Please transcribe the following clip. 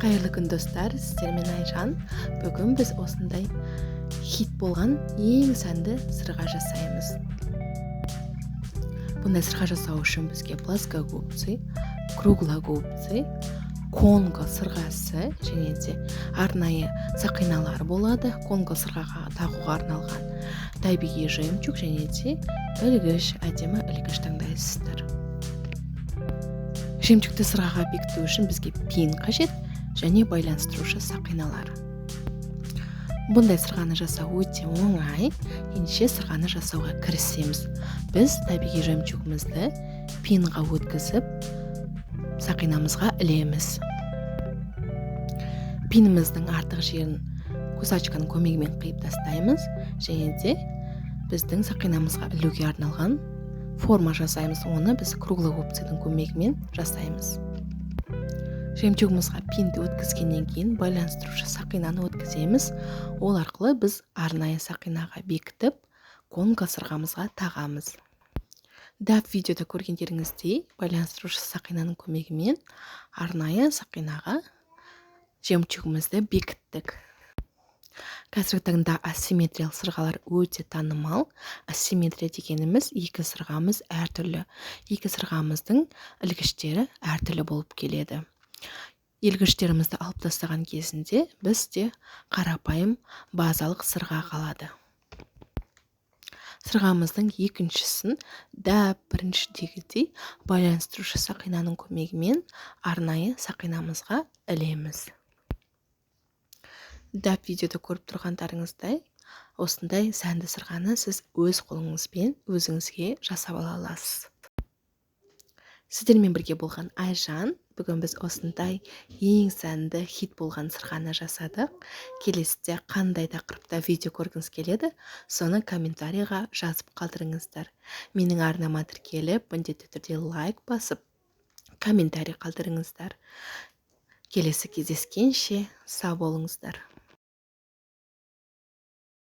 Қайырлы күн, достар! Сіздермен Айжан. Бүгін біз осындай хит болған ең сәнді сырға жасаймыз. Бұндай сырға жасау үшін бізге плоскогубцы, круглогубцы, конго сырғасы және де арнайы сақиналар болады. Конго сырғаға тағуға арналған табиғи жемчуг және де ілгіш, әдемі ілгіш таңдайсыздар. Жемчугті сырғаға бекіту үшін бізге пин қажет және байланыстырушы сақиналар. Бұндай сырғаны жасау өте оңай. Ендеше, сырғаны жасауға кірісеміз. Біз табиғи жемчугімізді пинға өткізіп, сақинамызға ілеміз. Пиніміздің артық жерін кусачканың көмегімен қиып тастаймыз және де біздің сақинамызға ілуге арналған форма жасаймыз. Оны біз круглогубцының көмегімен жасаймыз. Жемчугімізға пинді өткізгеннен кейін байланыстырушы сақинаны өткіземіз. Ол арқылы біз арнайы сақинаға бекітіп, конго сырғамызға тағамыз. Дәп видеода көргендеріңіздей, байланыстырушы сақинаның көмегімен арнайы сақинаға жемчугімізді бекіттік. Қазіргі таңда асимметриялық сырғалар өте танымал. Асимметрия дегеніміз — екі сырғамыз әртүрлі, екі сырғамыздың ілгіштері әртүрлі болып келеді. Ілгіштерімізді алып тастаған кезінде бізде қарапайым базалық сырға қалады. Сырғамыздың екіншісін дәп біріншідегідей байланыстырушы сақинаның көмегімен арнайы сақинамызға ілеміз. Дәп видеода көріп тұрғандарыңыздай, осындай сәнді сырғаны сіз өз қолыңызбен өзіңізге жасап ала аласыз. Сіздермен бірге болған Айжан. Бүгін біз осындай ең сәнді, хит болған сырғаны жасадық. Келесіде қандай тақырыпта видео көргіңіз келеді, соны комментарийға жазып қалдырыңыздар. Менің арнама тіркеліп, міндетті түрде лайк басып, комментарий қалдырыңыздар. Келесі кездескенше сау болыңыздар!